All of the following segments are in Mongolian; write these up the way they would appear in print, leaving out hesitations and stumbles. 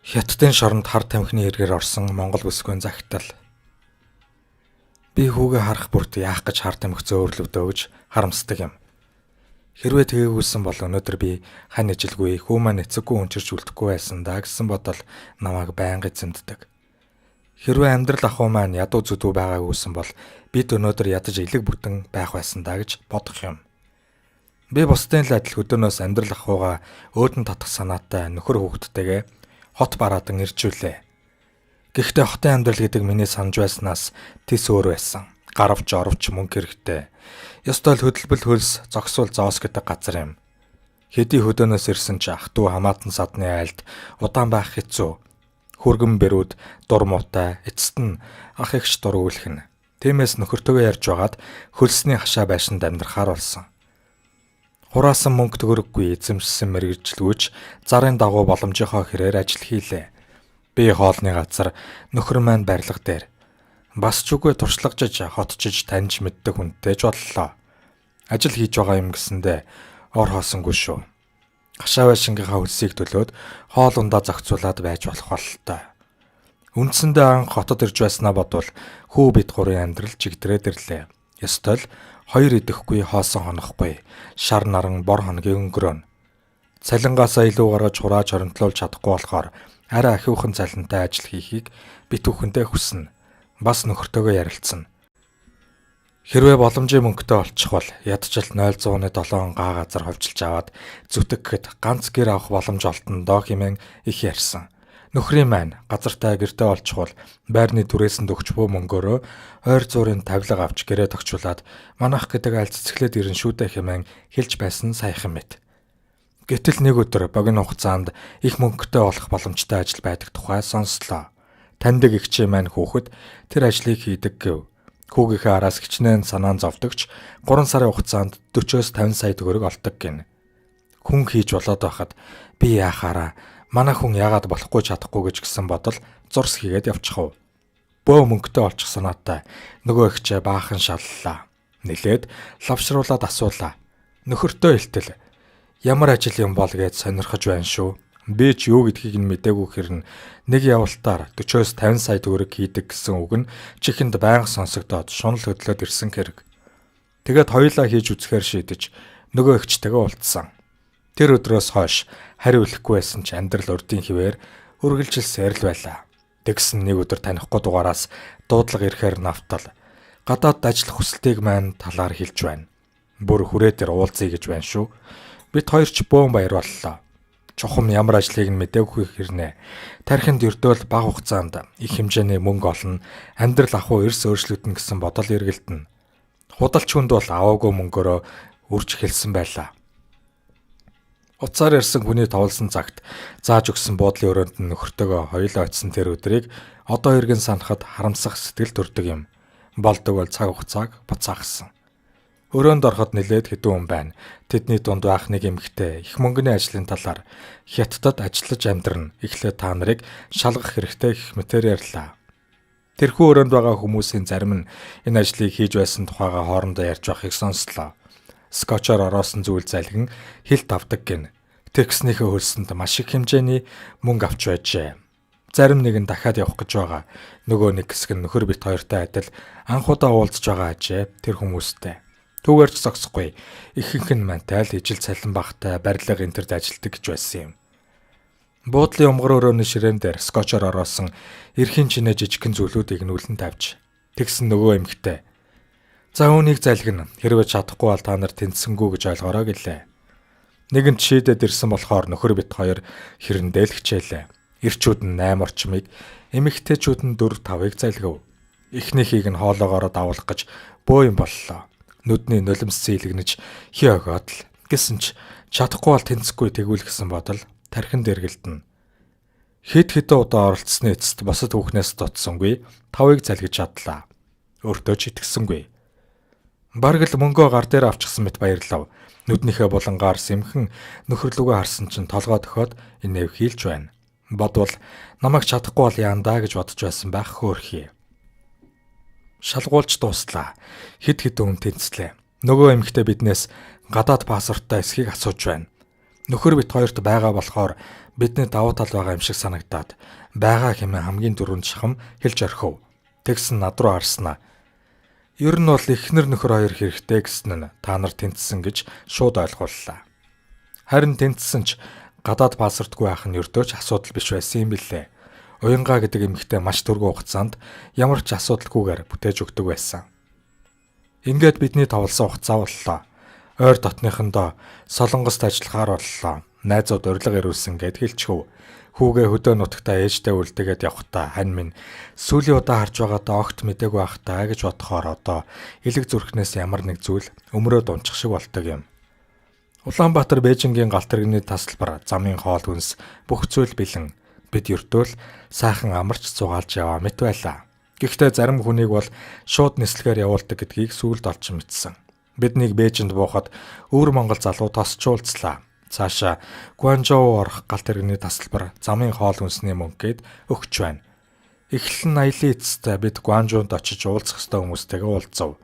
Хятадын шоронд хар тамхины эргээр орсон Монгол бүсгүйн захидал. Би хүүгээ харах бүрт яах гэж хар тамхи зөөвөрлөвдөө гэж харамсдаг юм. Хэрвээ тгээгүйсэн бол өнөөдөр би хань ижилгүй, хүү маань эцэггүй өнчирч үлдэхгүй байсан даа гэсэн бодол намайг байнга эзэмддэг. Хэрвээ амьдрал ахуй маань ядуу зүдүү байгаагүйсэн бол бид өнөөдөр ядаж элэг бүтэн байх байсан даа гэж бодох юм. Би бусдын л адил хөдөөнөөс амьдрал ахуйгаа өөдөн татах санаатай нөхөр хүүхэдтэйгээ хот бараадан иржүүлээ. Гэхдээ хотын амьдрал гэдэг миний санаж байснаас тис өөр байсан. Гаравч оровч мөнгө хэрэгтэй. Ёстой л хөдөлбөл хөлс, зогсвол зоос гэдэг газар юм. Хэдий хөдөөнөөс ирсэн ч ах トゥ хамаатан садны айлд удаан байх хэцүү. Хүргэн бэрүүд дур муутай, эцэст нь ах эгч дур үүлхэн. Тиймээс нөхөртөөгөө ярьж байгаад хөлсний хашаа байшинд амьдрахаар болсон. Хураасан мөнгө төгрөггүй эзэмшсэн мэргэжлгүйч зарын дагуу боломжийнхоо хэрээр ажил хийлээ. Би хоолны газар, нөхөр маань барилга дээр. Бас ч үгүй туршлагажж хотчиж таньж мэддэг хүнтэй ч боллоо. Ажил хийж байгаа юм гэсэндээ ор хоосонгүй шүү. Хашаа байшингийнхаа хөлсийг төлөөд хоол ундаа зохицуулаад байж болох бололтой. Үндсэндээ анх хотод ирж байснаа бодвол хүү бид гурын амьдрал чигдрээд ирлээ. Ёстой л хоёр идэхгүй хоосон хонохгүй шар наран бор хоногийг өнгөрөөнө. Цалингаасаа илүү гаргаж хурааж хоримтлуулж чадахгүй болохоор арай ахиухан цалинтай ажил хийхийг бит бүхэндээ хүснэ. Бас нөхөртөөгөө ярилцсан. Хэрвээ боломжийн мөнгөтэй олчихвол ядчил 0.7 га газар ховжилж аваад зүтгэхэд ганц гэр авах боломж олдоно доо хэмээн их ярьсан. Нөхрийн маань газартай гэртээ олчихвол байрны түрээсэнд өгч буй мөнгөөрөө ойр зуурын тавилга авч гэрээ тогтчулаад манайх гэдэг айл цэцэглээд ирнэ шүү дээ хэмээн хэлж байсан саяхан мэт. Гэтэл нэг өдөр богино хугацаанд их мөнгөтэй болох боломжтой ажил байдаг тухай сонслоо. Таньдаг эгчээ маань хүүхэд тэр ажлыг хийдэг гэв. Хүүгийнхээ араас хичнээн санаан зовдогч 3 сарын хугацаанд 40-оос 50 сая төгрөг олдог гинэ. Хүн хийж болоод байхад би яахаараа манай хүн яагаад болохгүй чадахгүй гэж гисэн бодол зурс хийгээд явчихв. Бөө мөнгөтэй олчих санаатай нөгөө эгчээ баахан шаллаа. Нилээд лавшруулаад асуулаа. Нөхөртөө илтэл ямар ажил юм бол гэж сонирхож байна шүү. Би ч юу гэдгийг нь мдээгүй хэрнэ нэг явалтаар 40-оос 50 сая төгрөг хийдэг гэсэн үг нь чихэнд байнга сонсогдоод шунал хөдлөөд ирсэн хэрэг. Тэгээд хоёулаа хийж үзэхээр шийдэж нөгөө эгчтэйгээ уулзсан. Тэр өдрөөс хойш хариу үлэхгүй байсан ч амьдрал урдын хിവэр үргэлжилсээр л байлаа. Тэгсэн нэг өдөр танихгүй дугаараас дуудлага ирэхээр навтал гадаад ажиллах хүсэлтийг маань талаар хэлж байна. Бүр хүрээ дээр уулзъя гэж байна шүү. Бид хоёр ч бөөн баяр боллоо. Чухам ямар ажлыг нь мдээгүй хэрнэ. Тархинд ердөөл бага хугацаанд их хэмжээний мөнгө олно, амьдрал ахуй эрс өөрчлөгдөнө гэсэн бодол эргэлдэнэ. Худалч хүнд бол аваагүй мөнгөөрөө үрж эхэлсэн байлаа. Утсаар ярьсан хүний товлсон цагт зааж өгсөн буудлын өрөөнд нь нөхөртөөгөө хоёулаа очисон тэр өдрийг одоо эргэн санахад харамсах сэтгэл төрдөг юм. Болдог бол цаг хугацааг буцаахсан. Өрөөнд ороход нэлээд хэдэн хүн байна. Тэдний дунд байх нэг эмэгтэй их мөнгөний ажлын талаар Хятадд ажиллаж амьдрна. Эхлээд та нарыг шалгах хэрэгтэй гэх мэтээр ярьлаа. Тэрхүү өрөөнд байгаа хүмүүсийн зарим нь энэ ажлыг хийж байсан тухайгаа хоорондоо ярьж байхыг сонслоо. Скотчоор ороосон зүйл залгин хилт авдаг гин. Тэгснийхээ хөлсөнд маш их хэмжээний мөнгө авч байжээ. Зарим нэг нь дахиад явах гэж байгаа. Нөгөө нэг хэсэг нь нөхөр бит хоёртой адил анхудаа уулзж байгаа ажээ тэр хүмүүстэй. Түүгээр ч зогсохгүй. Ихэнх нь мантай л ижил цалин багтай барилга энтерд ажилладаг гэж байсан юм. Буудлын умгар өрөөний ширээн дээр скотчоор ороосон эрхийн чинээ жижигхэн зүйлүүдийг нүлэн тавьж тэгсэн нөгөө эмэгтэй. За үүнийг залгина. Хэрвээ чадахгүй бол та нар тэнцсэнгүү гэж ойлгоорой гэлээ. Нэгэнт шийдээд ирсэн болохоор нөхөр бит хоёр хэрэндээ л хичээлээ. Эрчүүд нь 8 орчмыг, эмэгтэйчүүд нь 4 5-ыг залгив. Эхнийхийг нь хоолоогоороо давуулах гэж бөө юм боллоо. Нүдний нулимс зийлэгнэж хий огоод л гэсэн ч чадахгүй бол тэнцэхгүй тэгвэл гэсэн бодол тархинд эргэлдэнэ. Хэд хэдэн удаа оролцсны эцэст бусад хүүхнээс дутсангүй 5-ыг залгиж чадлаа. Өөртөө ч итгэсэнгүй. Бараг л мөнгөө гар дээр авчихсан мэт баярлав. Нүднийхээ булангаар сэмхэн нөхөрлөгөө харсан чинь толгой дохиод инээв хийлж байна. Бодвол намайг чадахгүй бол яандаа гэж бодож байсан байх хөөрхий. Шалгуулж дууслаа. Хэд хэдэн хүн тэнцлээ. Нөгөө эмэгтэй биднээс гадаад паспорттой эсхийг асууж байна. Нөхөр бит хоёрт байгаа болохоор бидний давуу тал байгаа юм шиг санагдаад байгаа хэмээн хамгийн түрүүнд шахам хэлж орхив. Тэгсэн над руу харснаа. Ер нь бол эхнэр нөхөр хоёр хэрэгтэй гэсэн нь та нар тэнцсэн гэж шууд ойлгууллаа. Харин тэнцсэн ч гадаад паспортгүй байх нь ердөө ч асуудал биш байсан юм билээ. Уянга гэдэг эмэгтэй маш түргэн хугацаанд ямар ч асуудалгүйгээр бүтээж өгдөг байсан. Ингээд бидний товлсон хугацаа боллоо. Ойр дотныхондоо Солонгост ажиллахаар боллоо. Найзууд урилга ирүүлсэн гэд хэлчихв. Хүүгээ хөдөө нутагтаа ээжтэй үлдээгээд явхдаа хань минь сүүлийн удаа харж байгаадаа огт мдээгүй байх таа гэж бодохоор одоо элэг зүрхнээс ямар нэг зүйл өмрөөд унчих шиг болдог юм. Улаанбаатар Бээжингийн галт тэрэгний тасалбар, замын хоол хүнс бүх зүйл бэлэн. Бид ердөөл сайхан амарч зугаалж яваа мэт байлаа. Гэхдээ зарим хүнийг бол шууд нислэгээр явуулдаг гэдгийг сүүлд олж мэдсэн. Биднийг Бээжинд буухад өвөр Монгол залуу тосч уулзлаа. Цаашаа Гуанчжоу орох галт тэрэгний тасалбар, замын хоол хүнсний мөнгө гээд өгч байна. Эхлэл нь аялын эцэст бид Гуанчжоунд очиж уулзах ёстой хүмүүстэйгээ уулзав.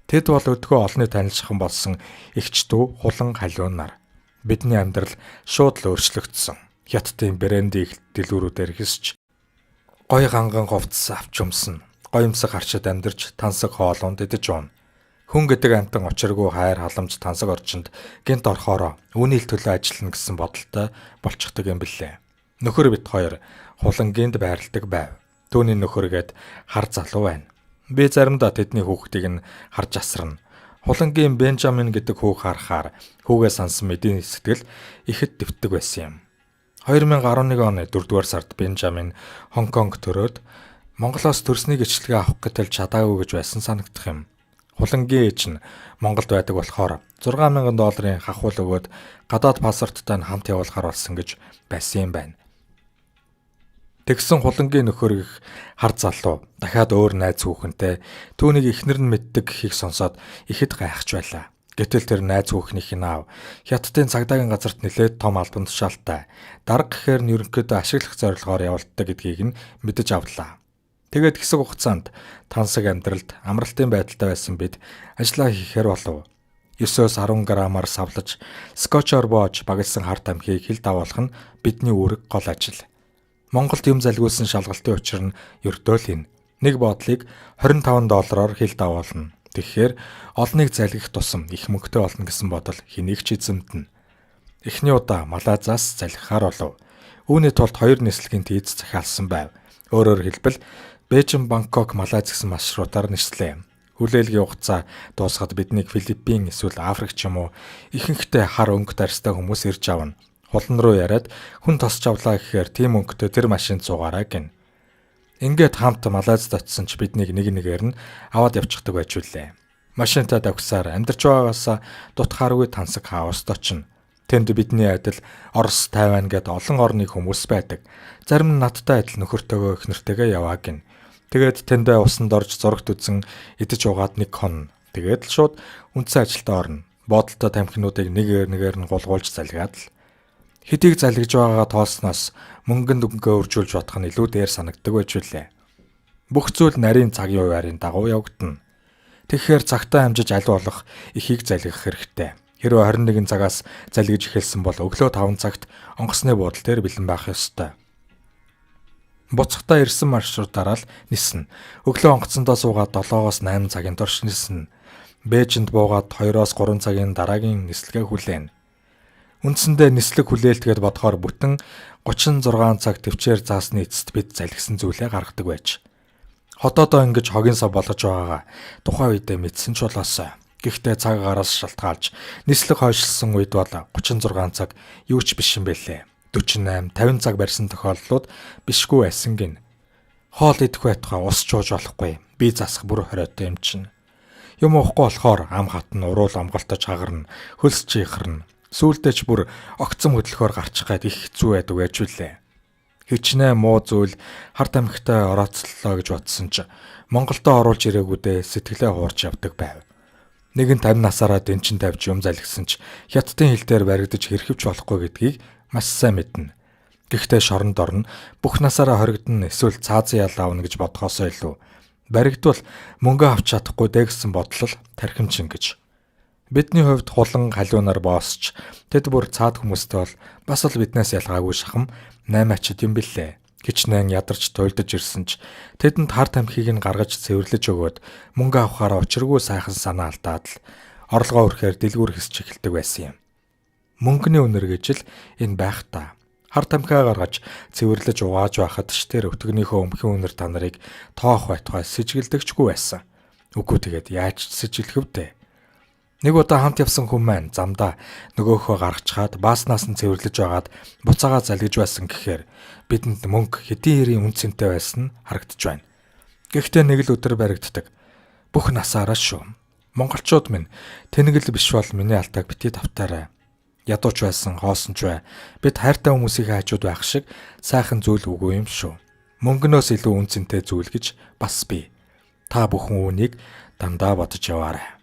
Тэд бол өдгөө олонний танилшхан болсон эгч дүү Хулан Халиун нар. Бидний амьдрал шууд л өөрчлөгдсөн. Хятадын бренди дэлгүүрүүдээр хэсч гой ганган хувцас авч өмснө. Гоёмсог харчид амьдарч тансаг хоолунд идэж уuna. Хүн гэдэг амьтан учиргүй хайр халамж тансаг орчинд гинт орохоороо үүний л төлөө ажиллана гэсэн бодолтой болчихдог юм билээ. Нөхөр бит хоёр Хулангинд байрладаг байв. Түүний нөхөргээд хар залуу байна. Би заримдаа тэдний хүүхдийг нь харж асарна. Хулангийн Бенжамин гэдэг хүүг харахаар хүүгээ сансан мэдийн сэтгэл ихэд дэвтдэг байсан юм. 2011 оны 4-р сард Бенжамин Хонконг төрөөд Монголоос төрсний гэрчлэгээ авах гэтэл чадаагүй гэж байсан санагдах юм. Хулангийн ээж нь Монголд байдаг болохоор 6,000 долларын хахуул өгөөд гадаад паспорттой нь хамт явуулахар болсон гэж байсан юм байна. Тэгсэн Хулангийн нөхөр их хар залуу дахиад өөр найз хүүхэнтэй түүнийг эхнэр нь мэддэг гэхийг сонсоод ихэд гайхаж байлаа. Гэтэл тэр найз хүүхнийх нь аав Хятадын цагдаагийн газарт нэлээд том албан тушаалтай дарга гэхээр нь ерөнхийдөө ашиглах зорилгоор явуулдаг гэдгийг нь мэдэж авлаа. Тэгээд хэсэг хугацаанд тансаг амьдралд амралтын байдалтай байсан бид ажлаа хийхээр болов. 9-өөс 10 грамаар савлаж скотчоор боож баглсан хар тамхиг хил дагуулах нь бидний үүрэг гол ажил. Монголд юм залгиулсан шалгалтын учир нь ердөө л энэ. Нэг бодлыг 25 доллараар хил дагуулна. Тэгэхээр олныг залгих тусам их мөнгөтэй болно гэсэн бодол хэнийг ч эзэмдэнэ. Эхний удаа Малайзаас залгихаар болов. Үүний тулд 2 нислэгийн тийз захиалсан байв. Өөрөөр хэлбэл Бээжин, Бангкок, Малайз гэсэн маршрутаар нислээ. Хүлээлгийн хугацаа дуусахад биднийг Филиппин эсвэл Африк ч юм уу ихэнхдээ хар өнгө дарьстай хүмүүс ирж авна. Хулан руу яриад хүн тосч авлаа гэхээр тийм өнгөтэй тэр машинд суугаарай гэнэ. Ингээд хамт Малайзд очисон ч биднийг нэг нэгээр нь аваад явчихдаг байж үлээ. Машинтаа давхсаар амьдарч байгаагаасаа дутхааргүй тансаг хаост очино. Тэнд бидний адил Орос, Тайван гээд олон орны хүмүүс байдаг. Зарим нь надтай адил нөхөртөөгөө эхнэртэйгээ яваа гэнэ. Тэгээд тэндээ усанд орж зурагт үзэн идэж угаад нэг хонно. Тэгээд л шууд үндсэн ажилдаа орно. Бодолтой тамхинуудыг нэг нэгээр нь гулгуулж залгаад л хэдийг залгиж байгаагаа тоолсноос мөнгөнд өнгөө өржүүлж бодох нь илүү дээр санагддаг байж үлээ. Бүх зүйл нарийн цагийн хуваарийн дагуу явагдана. Тэгэхээр цагтаа амжиж аль болох ихийг залгих хэрэгтэй. Хэрвээ 21 цагаас залгиж эхэлсэн бол өглөө 5 цагт онгоцны буудал дээр бэлэн байх ёстой. Буцахдаа ирсэн маршрутаараа л ниснэ. Өглөө онгоцондоо суугаад 7-оос 8 цагийн турш ниснэ. Бээжинд буугаад 2-оос 3 цагийн дараагийн нислэгээ хүлээнэ. Үндсэндээ нислэг хүлээлт гээд бодохоор бүтэн 36 цаг төвчээр заасны эцэст бид залгисан зүйлээ гаргадаг байж. Хотоодоо ингэж хогийн сав болгож байгаагаа тухайн үедээ мэдсэн ч болоосой. Гэхдээ цаг араас шалтгаалж нислэг хойшлсон үед бол 36 цаг юу ч биш юм бэлээ. 48, 50 цаг барьсан тохиолдлууд бишгүй байсан гин. Хоол идэх байтугай ус чууж болохгүй. Би засах бүр хориотой юм чинь. Юм уухгүй болохоор ам хатна, уруул амгалдаж хагарна, хөлс чихэрнэ. Сүүлдээ ч бүр огцом хөдлөхөөр гарчих гад их хэцүү байдаг байж үлээ. Хичнээн муу зүйл хар тамхитай орооцлоо гэж бодсон ч Монголдо оруулж ирээгүүдээ сэтгэлээ хуурч явдаг байв. Нэгэн 50 насаараа дэнчин тавьж юм залгисан ч Хятадын хил дээр баригдаж хэрхэвч болохгүй гэдгийг маш сайн мэднэ. Гэхдээ шоронд орно, бүх насаараа хоригдно эсвэл цаазан ял авна гэж бодхоосоо илүү баригдвал мөнгө авч чадахгүй дээ гэсэн бодол л тархимчин гэж. Бидний хувьд хулан халиунаар боосч тэд бүр цаад хүмүүстэй бол бас л биднээс ялгаагүй шахам наймаачид юм бэлээ. Хичнээн ядарч туйлдаж ирсэн ч тэдэнд хар тамхиг нь гаргаж цэвэрлэж өгөөд мөнгө авахаараа учиргүй сайхан санаа алдаад л орлогоо өрхөөр дэлгүүр хэсч эхэлдэг байсан юм. Мөнгөний үнэр гэж л энэ байх та. Хар тамхиа гаргаж цэвэрлэж угааж байхад ч тэр өтгөнийхөө өмхийн үнэр та нарыг тоох байтугай сэжиглэдэгчгүй байсан. Үгүй тэгээд яаж ч сэжиглэх вдэ? Нэг удаа хамт явсан хүн маань замдаа нөгөөхөө гаргачихад бааснаас нь цэвэрлэж байгаад буцаага залгиж байсан гэхээр бидэнд мөнгө хэдийн хэрийн үн цэнтэй байсан нь харагдаж байна. Гэхдээ нэг л өдөр баригддаг. Бүх насаараа шүү. Монголчууд минь тэнэг л биш бол миний алдааг битгий давтаарай. Ядууч байсан, хоосон ч бай. Бид хайртай хүмүүсийн хажууд байх шиг сайхан зүйл үгүй юм шүү. Мөнгөнөөс илүү үн цэнтэй зүйл гэж бас бий. Та бүхэн үүнийг дандаа бодож яваарай.